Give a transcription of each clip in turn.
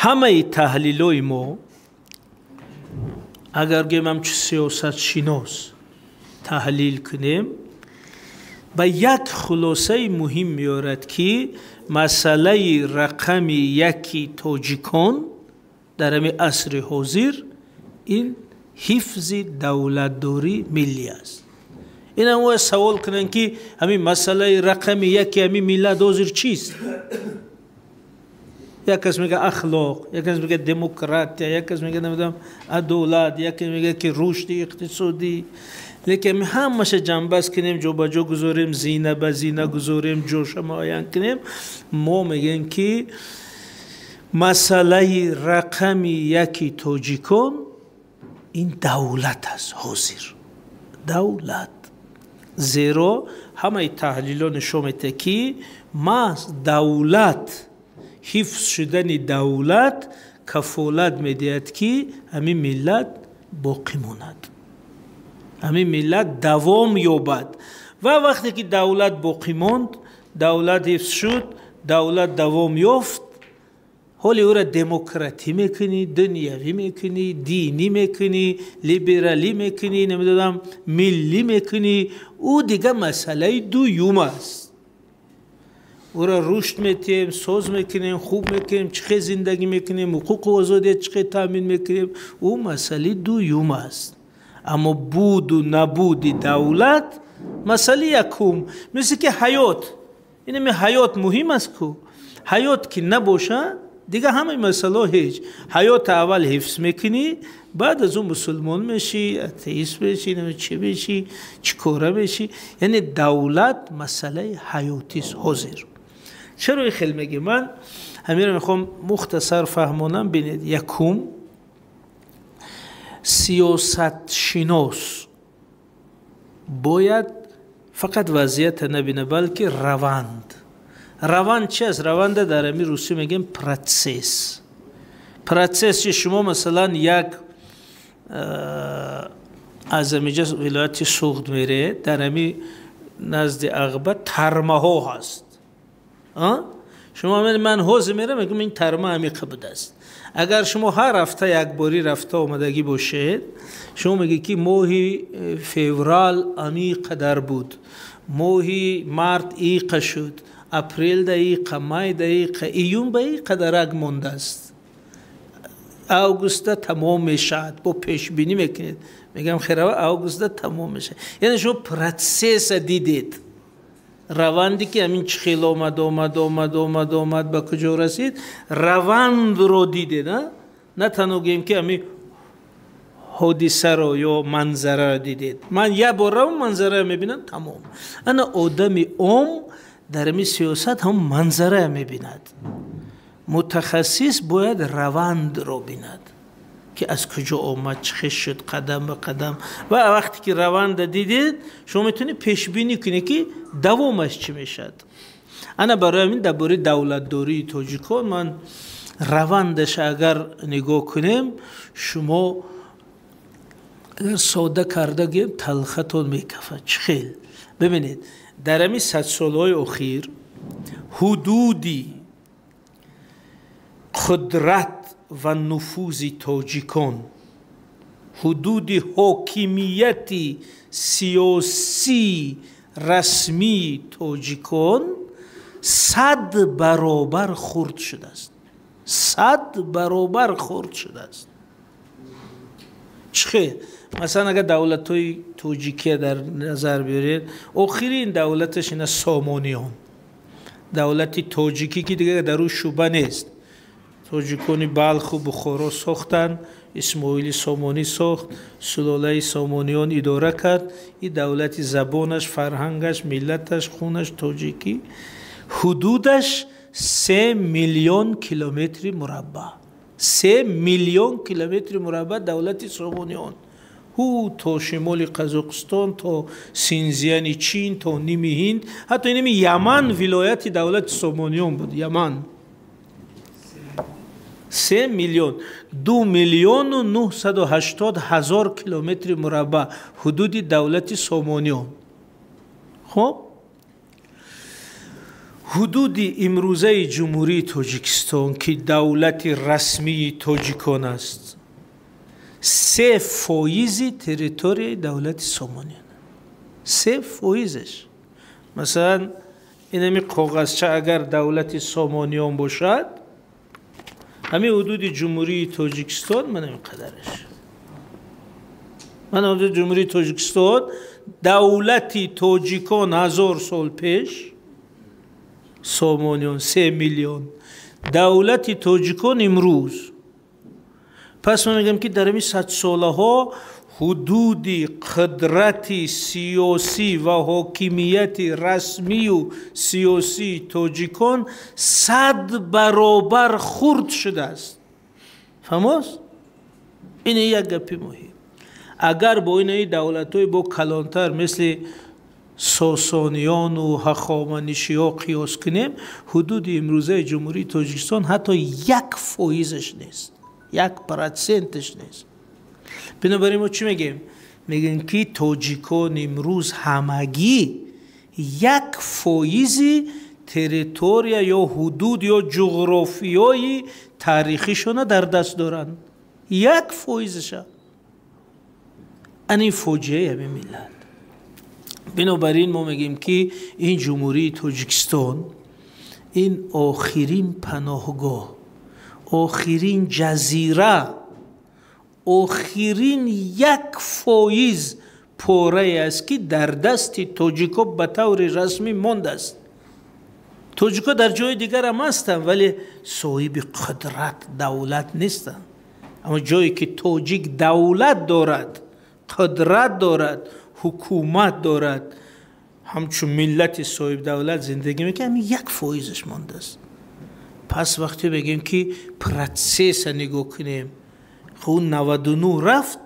Ҳамаи таҳлилои мо, агар гӯем ҳамчун сиёсатшинос таҳлил кунем, ба як хулосаи муҳим меорад, ки масъалаи рақами яки тоҷикон дар ҳамин асри ҳозир ин ҳифзи давлатдории миллӣ аст. Ин ҳам савол кунанд, ки ҳамин масъалаи рақами яки ҳамин миллат ҳозир чист? Як кас мега ахлоқ, як кас мега демократия, як кас мега, намедонам, адолат, як кас мега, ки рушди иқтисодӣ. Лекин ҳамаша ҷамъбаст кунем, ҷобаҷо гузорем, зина ба зина гузорем, ҷоша муайян кунем, мо мегӯем, ки масъалаи рақами яки тоҷикон ин давлат аст ҳозир, давлат. Зеро ҳамаи таҳлило нишон медиҳад, ки маҳз давлат, ҳифз шудани давлат кафолат медиҳад, ки ҳамин миллат боқӣ монад, ҳамин миллат давом ёбад. Ва вақте ки давлат боқӣ монд, давлат ҳифз шуд, давлат давом ёфт, ҳоли ӯра демократӣ мекунӣ, дунявӣ мекунӣ, динӣ мекунӣ, либералӣ мекунӣ, намедонам, миллӣ мекунӣ, ӯ дига масъалаи дуюм аст. Ӯра рушд метиҳем, соз мекунем, хуб мекунем, чӣ хел зиндагӣ мекунем, ҳуқуқу озодият чӣ хел таъмин мекунем, ӯ масъалаи дуюм аст. Аммо буду набуди давлат масъалаи якум. Мисли ки ҳаёт, инами ҳаёт муҳим аст ку. Ҳаёт ки набоша, дига ҳамаи масъалаҳо ҳеҷ. Ҳаёта аввал ҳифз мекунӣ, баъд аз ӯ мусулмон мешӣ, атеист мешӣ, чӣ мешӣ, чӣ кора мешӣ. Яъне давлат масъалаи ҳаётист ҳозир. Чаро ин хел мегӯем? Ман ҳаминро мехоҳам мухтасар фаҳмонам. Бинед, якум, сиёсатшинос бояд фақат вазъията набина, балки раванд. Раванд чи аст? Раванда дар ҳамин русӣ мегӯем процесс. Процесс чи? Шумо, масалан, як аз ҳамиҷа вилояти Суғд меред, дар ҳами назди Ағба тармаҳо ҳаст. Шумо, ман ҳозир мерам, мегӯям, ин тарма амиқа будааст. Агар шумо ҳар ҳафта якборӣ рафта омадагӣ бошед, шумо мегӯед, ки моҳи феврал амиқадар буд, моҳи март иқа шуд, апрел даиқа, май даиқа, июн ба и қадарак мондааст, августа тамом мешавад. Бо пешбинӣ мекунед, мегӯям, херава, августа тамом мешавад. Яъне шумо процесса дидед, раванде ки ҳамин чӣ хел омад, омад, омад, омад, омад, ба куҷо расид, равандро дидед. На танҳо гӯем, ки ҳамин ҳодисаро ё манзараро дидед. Ман як бор равам, манзараро мебинам, тамом. Ана одами ом дар ҳамин сиёсат ҳам манзара мебинад. Мутахассис бояд равандро бинад, ки аз куҷо омад, чӣ хел шуд, қадам ба қадам. Ва вақте ки раванда дидед, шумо метавонед пешбинӣ кунед, ки давомаш чӣ мешавад. Ана барои ҳамин дар бораи давлатдории тоҷикон ман равандаша агар нигоҳ кунем, шумо агар сода карда гӯем, талхатон мекафад. Чӣ хел? Бибинед, дар ҳамин садсолҳои охир ҳудуди қудрат ва нуфузи тоҷикон, ҳудуди ҳокимияти сиёсии расмии тоҷикон 100 баробар хурд шудааст, 100 баробар хурд шудааст. Чӣ хел? Масалан, агар давлатҳои тоҷикия дар назар биёред, охирин давлаташ ина Сомониён, давлати тоҷикӣ, ки дигар дар ӯ шуба нест. Тоҷикони Балху Бухоро сохтанд, Исмоили Сомонӣ сохт, сулолаи Сомониён идора кард. Ин давлати забонаш, фарҳангаш, миллаташ, хунаш тоҷикӣ, ҳудудаш 3 миллион километри мураббаъ, 3 миллион километри мураббаъ давлати Сомониён. Ҳу то шимоли Қазоқистон, то Синзияни Чин, то ними Ҳинд, ҳатто инами Яман вилояти давлати Сомониён буд. Яман 3 миллион, 2 980 000 километри мураббаъ ҳудуди давлати Сомониён. Хуб, Ҳудуди имрӯзаи Ҷумҳурии Тоҷикистон, ки давлати расмии тоҷикон аст, 3% территорияи давлати Сомониён. 3%-аш. Масалан, инами коғазча агар давлати Сомониён бошад, ҳамин ҳудуди Ҷумҳурии Тоҷикистон ман ҳамин қадараш. Ман ҳудуди Ҷумҳурии Тоҷикистон, давлати тоҷикон 1000 сол пеш, Сомониён 3 миллион, давлати тоҷикон имрӯз. Пас мо мегӯем, ки дар ҳамин садсолаҳо ҳудуди қудрати сиёсӣ ва ҳокимияти расмию сиёсии тоҷикон 100 баробар хурд шудааст. Фаҳмост? Ин як гапи муҳим. Агар бо инаи давлатҳои бо калонтар мисли сосониёну ҳахоманишиҳо қиёс кунем, ҳудуди имрӯзаи Ҷумҳурии Тоҷикистон ҳатто 1%-аш нест, 1%-аш нест. Бинобар ин мо чӣ мегӯем? Мегӯем, ки тоҷикон имрӯз ҳамагӣ 1% территория ё ҳудуд ё ҷуғрофиёи таърихишона дар даст доранд. 1%-аша. Ана ин фоҷиаи ҳамин миллат. Бинобар ин мо мегӯем, ки ин Ҷумҳурии Тоҷикистон ин охирин паноҳгоҳ, охирин ҷазира, охирин 1% порае аст, ки дар дасти тоҷико ба таври расмӣ мондааст. Тоҷико дар ҷои дигарам ҳастанд, вале соҳиби қудрат, давлат нестанд. Аммо ҷое ки тоҷик давлат дорад, қудрат дорад, ҳукумат дорад, ҳамчун миллати соҳибдавлат зиндагӣ мекунад, ҳамин 1%-аш мондааст. Пас вақте мегӯем, ки процесса нигоҳ кунем, хуб, 99 рафт,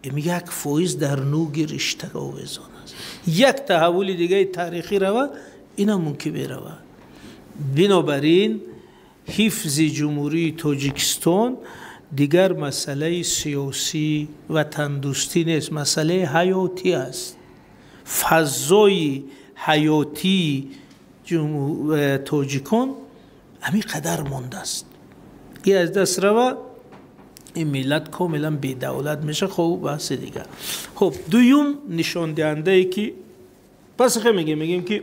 им 1% дар нуги ришта овезон аст. Як таҳаввули дигаи таърихӣ рава, инам мумкин мерава. Бинобар ин ҳифзи Ҷумҳурии Тоҷикистон дигар масъалаи сиёсӣ, ватандӯстӣ нест, масъалаи ҳаётӣ аст. Фазои ҳаётии тоҷикон ҳамин қадар мондааст. Ин аз даст рава, ин миллат комилан бедавлат мешавад. Хуб, баҳси дигар. Хуб, дуюм нишондиҳандае, ки пас хе мегӯем, ки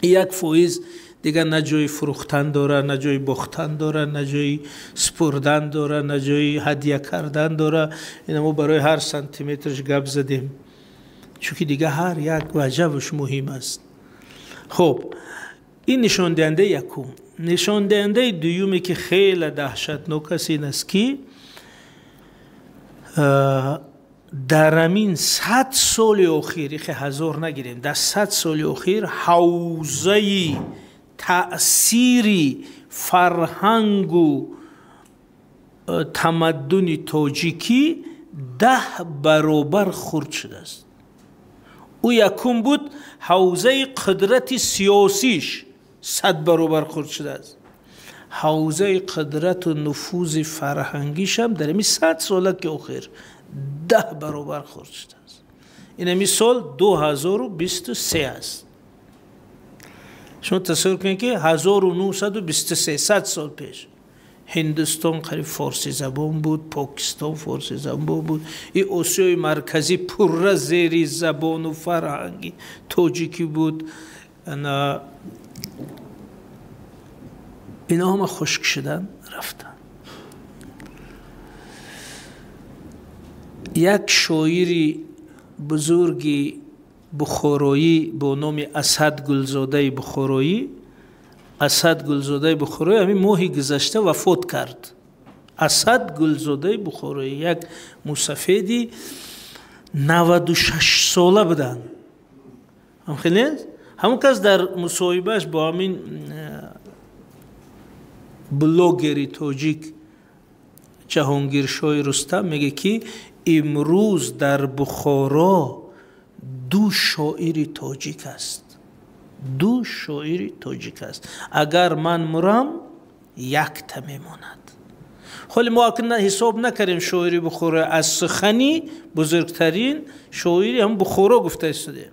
1% дигар на ҷои фурӯхтан дора, на ҷои бохтан дора, на ҷои спурдан дора, на ҷои ҳадя кардан дора. Ина мо барои ҳар сантиметрш гап задем, чунки дигар ҳар як ваҷабаш муҳим аст. Хуб, ин нишондиҳандаи якум. Нишондиҳандаи дуюме, ки хеле даҳшатнок аст, ин аст, ки дар ҳамин 100 соли охир, ихе ҳазор нагирем, дар 100 соли охир ҳавзаи таъсири фарҳангу тамаддуни тоҷикӣ 10 баробар хурд шудааст. Ӯ якум буд, ҳавзаи қудрати сиёсиш 100 баробар хурд шудааст. Ҳавзаи қудрату нуфузи фарҳангишам дар ҳамин 100 сола ки охир 10 баробар хурд шудааст. Ин ҳамин сол 2023 аст. Шумо тасаввур кунед, ки 1923, 100 сол пеш, Ҳиндустон қариб форсизабон буд, Покистон форсизабон буд, и Осиёи Марказӣ пурра зери забону фарҳанги тоҷикӣ буд. Ино ҳама хушк шудан рафтанд. Як шоири бузурги бухороӣ бо номи Асад Гулзодаи Бухороӣ, Асад Гулзодаи Бухороӣ ҳамин моҳи гузашта вафот кард. Асад Гулзодаи Бухороӣ як мусафеди 96 сола буданд. Ҳам хеле ҳамон кас дар мусоҳибааш бо ҳамин блогери тоҷик Ҷаҳонгиршоҳи Рустам мегӯяд, ки имрӯз дар Бухоро ду шоири тоҷик аст, ду шоири тоҷик аст, агар ман мурам, якта мемонад. Ҳоле мо акн ҳисоб накардем шоири Бухоро, аз сухани бузургтарин шоири ҳам Бухоро гуфта истодем.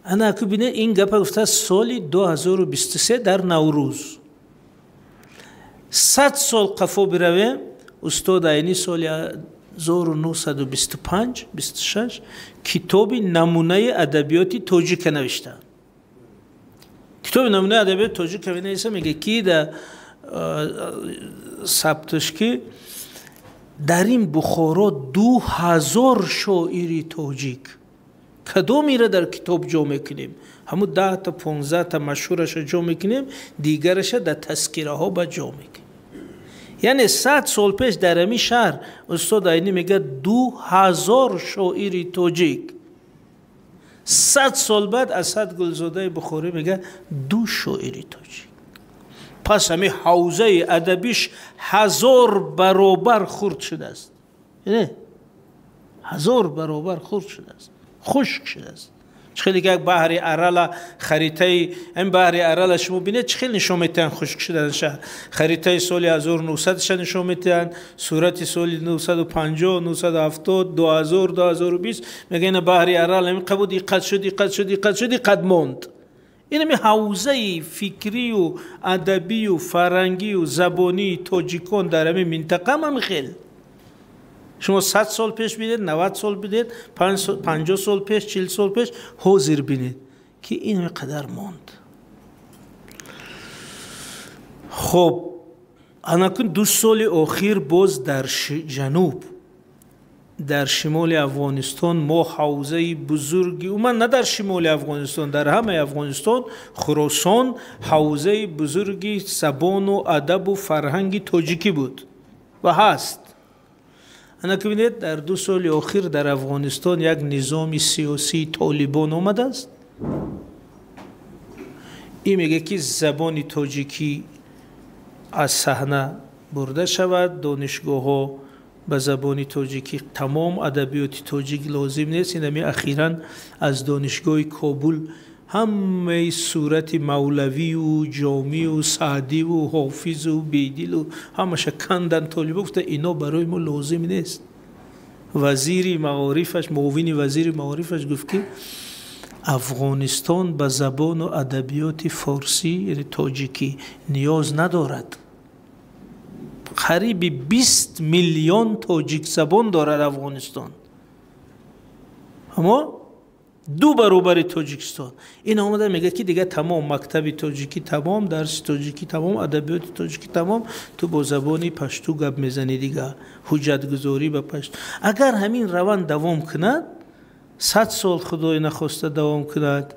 Ана аку бинед, ин гапа гуфта соли 2023 дар Наврӯз. 100 сол қафо биравем, устод Айнӣ соли 1925 26 китоби намунаи адабиёти тоҷика навиштанд. Китоби намунаи адабиёти тоҷика менависа, мега ки да сабташ ки дар ин Бухоро 2000 шоири тоҷик, кадомеро дар китоб ҷо мекунем? Ҳамун 10та 15та машҳураша ҷо мекунем, дигараша дар тазкираҳо ба ҷо мекунем. Яъне 100 сол пеш дар ҳамин шаҳр устод Айнӣ мегӯяд 2000 шоири тоҷик. 100 сол баъд Асад Гулзодаи Бухорӣ мегӯяд 2 шоири тоҷик. Пас ҳамин ҳавзаи адабиш 1000 баробар хурд шудааст. 1000 баробар хурд шудааст, хушк шудааст. Чӣ хеле як баҳри Арала, харитаи ин баҳри Арала шумо бинед, чӣ хеле нишон метиҳанд хушк шуданаша. Харитаи соли 1900-ша нишон метиҳанд, сурати соли 950, 970, 2000, 2020. Мегӯянд ина баҳри Арал ҳамин қабуд, иқад шуд, иқад шуд, иқад шуд, иқад монд. Ин ҳамин ҳавзаи фикрию адабию фарҳангию забонии тоҷикон дар ҳамин минтақа ҳам хел. Шумо 100 сол пеш бинед, 90 сол бинед, 50 сол пеш, 40 сол пеш, ҳозир бинед ки ин қадар монд. Хоб, анакун 2 соли охир боз дар ҷануб, дар шимоли Афғонистон мо ҳавзаи бузурги, умуман на дар шимоли Афғонистон, дар ҳамаи Афғонистон, Хуросон ҳавзаи бузурги забону адабу фарҳанги тоҷикӣ буд ва ҳаст. Ана ки бинед, дар 2 соли охир дар Афғонистон як низоми сиёсии толибон омадааст. Ин мегӯяд ки забони тоҷикӣ аз саҳна бурда шавад, донишгоҳҳо ба забони тоҷикӣ тамом, адабиёти тоҷик лозим нест. Ин ҳами ахиран аз донишгоҳи Кобул ҳамаи сурати мавлавию ҷомию саъдиву ҳофизу бедилу ҳамаша кандан толибо, гуфта ино барои мо лозим нест. Вазири маорифаш, муовини вазири маорифаш гуфт ки Афғонистон ба забону адабиёти форсӣ, яъне тоҷикӣ ниёз надорад. Қариби 20 миллион тоҷикзабон дорад Афғонистон, аммо 2 баробари Тоҷикистон. Ин омада мегӯяд ки дигар тамом, мактаби тоҷикӣ тамом, дарси тоҷикӣ тамом, адабиёти тоҷикӣ тамом, ту бо забони пашту гап мезанӣ, дигар ҳуҷҷатгузорӣ ба пашту. Агар ҳамин раванд давом кунад, 100 сол худои нахоста давом кунад,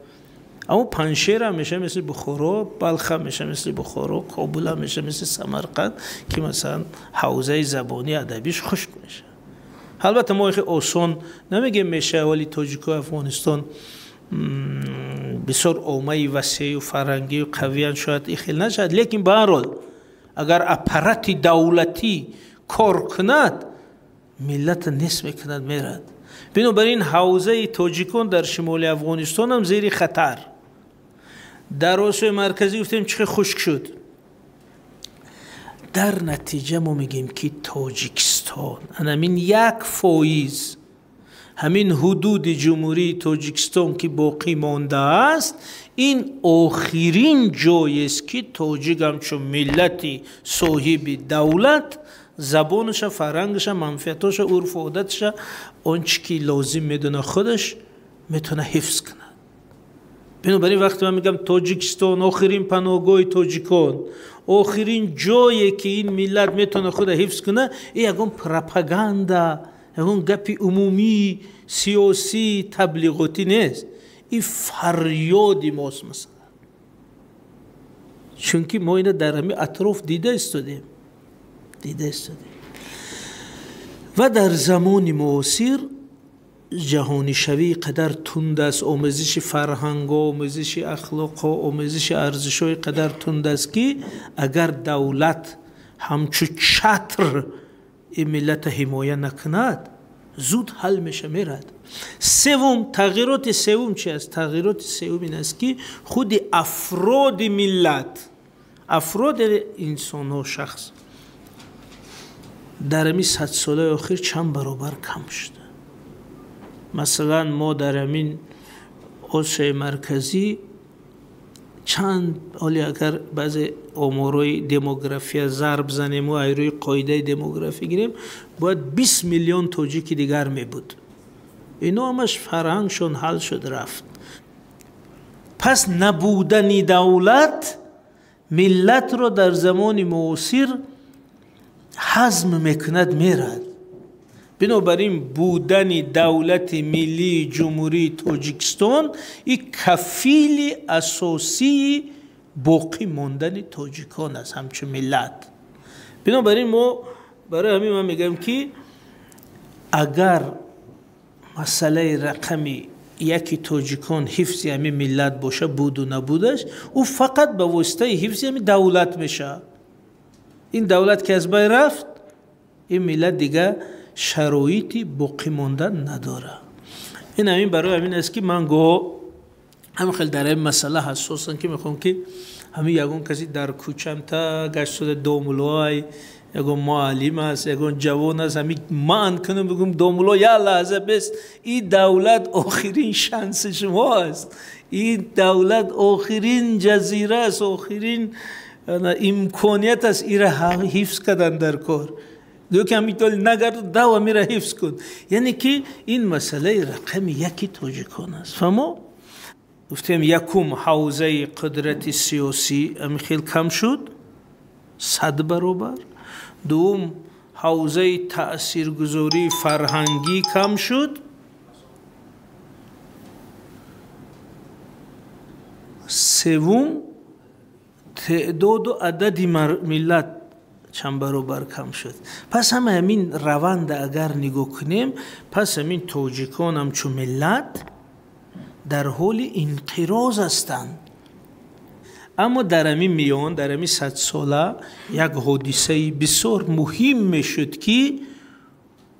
аммо Паншерам меша мисли Бухоро, Балхам меша мисли Бухоро, Кобулам меша мисли Самарқанд, ки масалан ҳавзаи забонии адабиш хушк меша. Албатта мо хеле осон намегем меша, вале тоҷикои Афғонистон бисёр оммаи васею фарҳангию қавиянд, шояд ин хел нашавад, лекин ба ҳар ҳол агар аппарати давлатӣ кор кунад, миллата нест мекунад, мерад. Бинобар ин ҳавзаи тоҷикон дар шимоли Афғонистон ҳам зери хатар. Дар Осиёи Марказӣ гуфтем чӣ хушк шуд. Дар натиҷа мо мегӯем ки Тоҷикистон ҳамин 1%, ҳамин ҳудуди ҷумҳурии Тоҷикистон ки боқӣ мондааст, ин охирин ҷоест ки тоҷик ҳамчун миллати соҳиби давлат забонаша, фарҳангаша, манфиатоша, урфу одаташа, он чӣ ки лозим медона худаш метавона ҳифз кунад. Бинобар ин вақте ман мегӯям Тоҷикистон охирин паноҳгоҳи тоҷикон, охирин ҷое ки ин миллат метавона худа ҳифз кунад, ин ягон пропаганда, ягон гапи умумӣ, сиёсӣ, таблиғотӣ нест. Ин фарёди мост масалан. Чунки мо ина дар ҳамин атроф дида истодем. Дида истодем. Ва дар замони муосир ҷаҳонишавии қадар тунд аст, омезиши фарҳангҳо, омезиши ахлоқҳо, омезиши арзишҳои қадар тунд аст, ки агар давлат ҳамчу чатр ин миллата ҳимоя накунад, зуд ҳал меша, мерад. Севум, тағйироти севум чи аст? Тағйироти севум ин аст ки худи афроди миллат, афрод яъне инсонҳо, шахс дар ҳамин 100 солаи охир чанд баробар кам шуда. Масалан, мо дар ҳамин Осиёи Марказӣ чанд, ҳоле агар баъзе оморҳои демография зарб занему ай рӯи қоидаи демографӣ гирем, бояд 20 миллион тоҷики дигар мебуд. Ино ҳамаш фарҳангшон ҳал шуд, рафт. Пас набудани давлат миллатро дар замони муосир ҳазм мекунад, мерад. Бинобар ин будани давлати миллии Ҷумҳурии Тоҷикистон и кафили асосии боқӣ мондани тоҷикон аст ҳамчун миллат. Бинобар ин мо барои ҳамин ман мегӯям, ки агар масъалаи рақами яки тоҷикон ҳифзи ҳамин миллат боша, буду набудаш, ӯ фақат ба воситаи ҳифзи ҳамин давлат мешавад. Ин давлат ки аз байн рафт, ин миллат дигар шароити боқӣ мондан надорад. Ин ҳамин барои ҳамин аст, ки ман гоҳ ҳамин хел дар ин масъала ҳассосам, ки мехоҳам, ки ҳамин ягон касе дар кӯчамта гашт шуда домулоай, ягон муаллим аст, ягон ҷавон аст, ҳамин манъ кунам, бигӯм: домуло, як лаҳза бес, ин давлат охирин шанси шумо аст, ин давлат охирин ҷазира аст, охирин имконият аст, ира ҳифз кардан дар кор. Гӯё ки ҳамин толи нагарду дава мира ҳифз кун. Яъне ки ин масъалаи рақами яки тоҷикон аст. Фаҳмо, гуфтем, якум ҳавзаи қудрати сиёсӣ ҳамин хел кам шуд 100 баробар, дуввум ҳавзаи таъсиргузории фарҳангӣ кам шуд, севум теъдоду адади миллат чанд баробар кам шуд. Пас ҳама ҳамин раванда агар нигоҳ кунем, пас ҳамин тоҷикон ҳамчун миллат дар ҳоли инқироз ҳастанд. Аммо дар ҳамин миён, дар ҳамин садсола як ҳодисаи бисёр муҳим мешуд, ки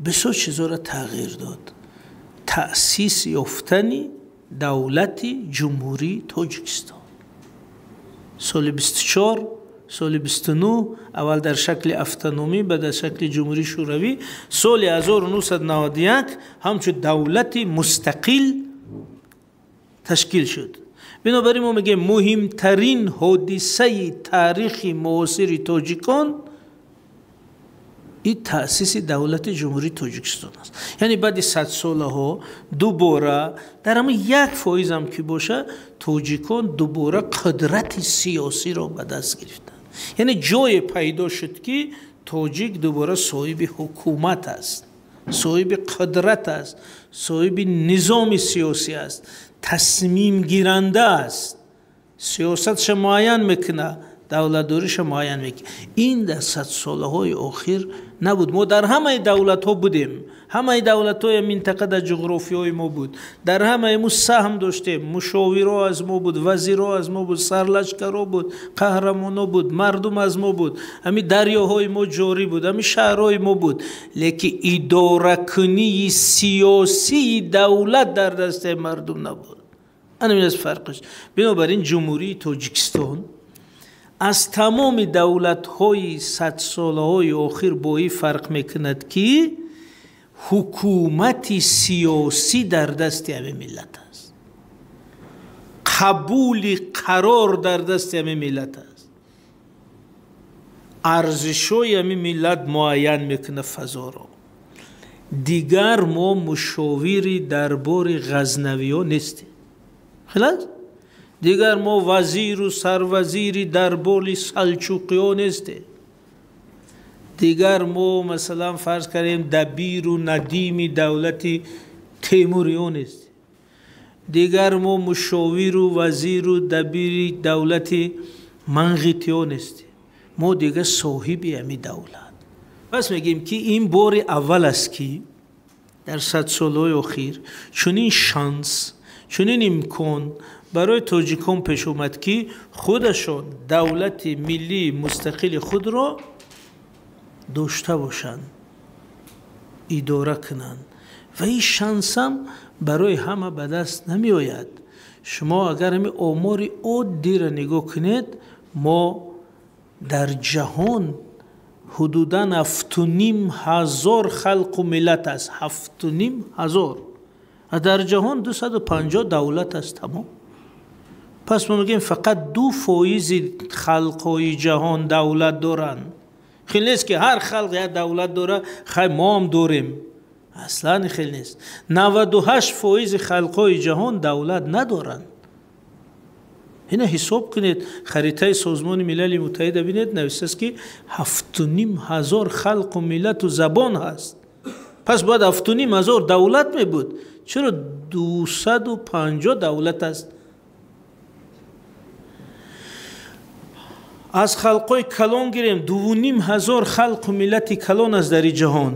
бисёр чизоро тағйир дод: таъсис ёфтани давлати Ҷумҳурии Тоҷикистон соли 24, соли 29, аввал дар шакли автономӣ, баъд дар шакли ҷумҳурии шӯравӣ, соли 1991 ҳамчун давлати мустақил ташкил шуд. Бинобар ин мо мегӯем, муҳимтарин ҳодисаи таърихи муосири тоҷикон ин таъсиси давлати Ҷумҳурии Тоҷикистон аст. Яъне баъди садсолаҳо дубора дар ҳамин 1%-ам ки боша, тоҷикон дубора қудрати сиёсиро ба даст гирифтанд. Яъне ҷое пайдо шуд, ки тоҷик дубора соҳиби ҳукумат аст, соҳиби қудрат аст, соҳиби низоми сиёсӣ аст, тасмимгиранда аст, сиёсатша муайян мекунад, давлатдориша муайян мекунад. Ин дар садсолаҳои охир набуд. Мо дар ҳамаи давлатҳо будем, ҳамаи давлатҳои минтақа дар ҷуғрофиёи мо буд, дар ҳамаи мо саҳм доштем, мушовиро аз мо буд, вазиро аз мо буд, сарлашкаро буд, қаҳрамоно буд, мардум аз мо буд, ҳамин дарёҳои мо ҷорӣ буд, ҳамин шаҳрҳои мо буд, лекин идоракунии сиёсии давлат дар дасти мардум набуд. Ана ин аст фарқаш. Бинобар ин Ҷумҳурии Тоҷикистон аз тамоми давлатҳои садсолаҳои охир бо ин фарқ мекунад, ки ҳукумати сиёсӣ дар дасти ҳамин миллат аст, қабули қарор дар дасти ҳамин миллат аст, арзишҳои ҳамин миллат муайян мекунад фазоро. Дигар мо мушовири дарбори ғазнавиҳо нестем, хелас, дигар мо вазиру сарвазири дарбори салчуқиҳо нестем, дигар мо, масалан, фарз кардем, дабиру надими давлати темуриҳо нестем, дигар мо мушовиру вазиру дабири давлати манғитиҳо нестем. Мо дигар соҳиби ҳамин давлат. Пас мегӯем, ки ин бори аввал аст, ки дар садсолаҳои охир чунин шанс, чунин имкон барои тоҷикон пеш омад, ки худашон давлати миллии мустақили худро дошта бошанд, идора кунанд. Ва ин шансам барои ҳама ба даст намеояд. Шумо агар ҳамин омори оддиро нигоҳ кунед, мо дар ҷаҳон ҳудудан 7500 халқу миллат аст, 7500. Дар ҷаҳон 250 давлат аст, тамом. Пас мо мегӯем, фақат 2% халқҳои ҷаҳон давлат доранд. Хел нест, ки ҳар халқ як давлат дора, хай, мо ҳам дорем. Аслан хел нест. 98% халқҳои ҷаҳон давлат надоранд. Ина ҳисоб кунед, харитаи Созмони Милали Муттаҳида бинед, навиштааст, ки 7500 халқу миллату забон ҳаст. Пас бояд 7500 давлат мебуд. Чаро 250 давлат аст? Аз халқҳои калон гирем, 2500 халқу миллати калон аст дар ҷаҳон,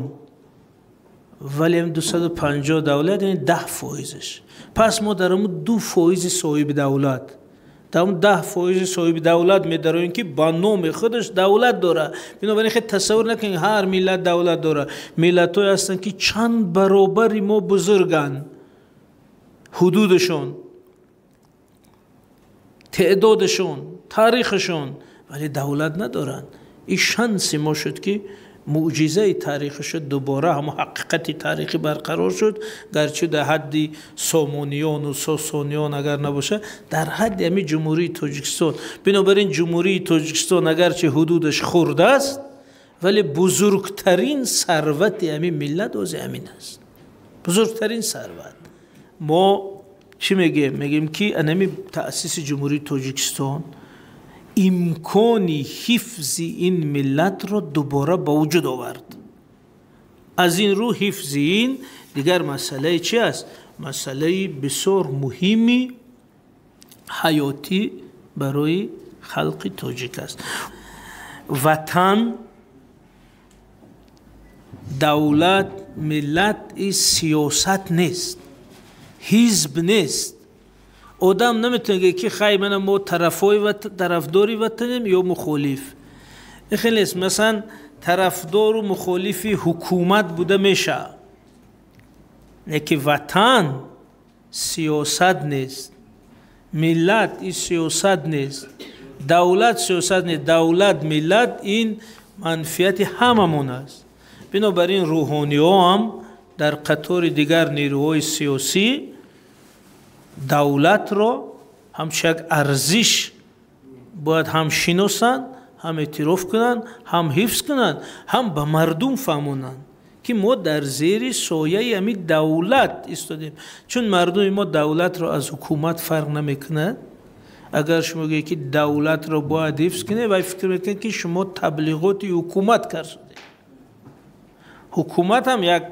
вале 250 давлат, яъне 10%-аш. Пас мо дар ҳамун 2% соҳиби давлат, дар ҳамун 10% соҳиби давлат медароем, ки ба номи худаш давлат дора. Бинобар ин хел тасаввур накунед, ҳар миллат давлат дора. Миллатҳое ҳастанд, ки чанд баробари мо бузурганд, ҳудудашон, теъдодашон, таърихашон, вале давлат надоранд. Ин шанси мо шуд, ки мӯъҷизаи таърихӣ шуд, дубора ҳамон ҳақиқати таърихӣ барқарор шуд. Гарчи дар ҳадди Сомониёну Сосониён агар набошад, дар ҳадди ҳамин Ҷумҳурии Тоҷикистон. Бинобар ин Ҷумҳурии Тоҷикистон, агарчи ҳудудаш хурд аст, вале бузургтарин сарвати ҳамин миллат ози ҳамин аст, бузургтарин сарват. Мо чӣ мегӯем? Мегӯем, ки анами таъсиси Ҷумҳурии Тоҷикистон имкони ҳифзи ин миллатро дубора ба вуҷуд овард. Аз ин рӯ ҳифзи ин дигар масъалаи чи аст? Масъалаи бисёр муҳими ҳаётӣ барои халқи тоҷик аст. Ватан, давлат, миллат и сиёсат нест, ҳизб нест. Одам наметавонад гӯяд, ки хай, мана мо тарафдори ватанем ё мухолиф. Ин хел нест. Масалан, тарафдору мухолифи ҳукумат буда мешавад, лекин ватан сиёсат нест, миллат ин сиёсат нест, давлат сиёсат нест. Давлат, миллат ин манфиати ҳамамон аст. Бинобар ин рӯҳониҳо ҳам дар қатори дигар нерӯҳои сиёсӣ давлатро ҳамчун як арзиш бояд ҳам шиносанд, ҳам эътироф кунанд, ҳам ҳифз кунанд, ҳам ба мардум фаҳмонанд, ки мо дар зери сояи ҳамин давлат истодем. Чун мардуми мо давлатро аз ҳукумат фарқ намекунад. Агар шумо гӯед, ки давлатро бояд ҳифз кунед, вай фикр мекунад, ки шумо таблиғоти ҳукумат кардед. Ҳукумат ҳам як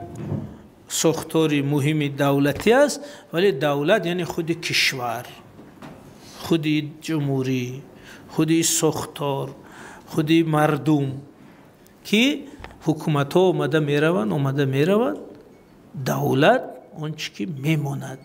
сохтори муҳими давлатӣ аст, вале давлат яъне худи кишвар, худи ҷумҳурӣ, худи сохтор, худи мардум, ки ҳукуматҳо омада мераванд, омада мераванд, давлат он чи ки мемонад.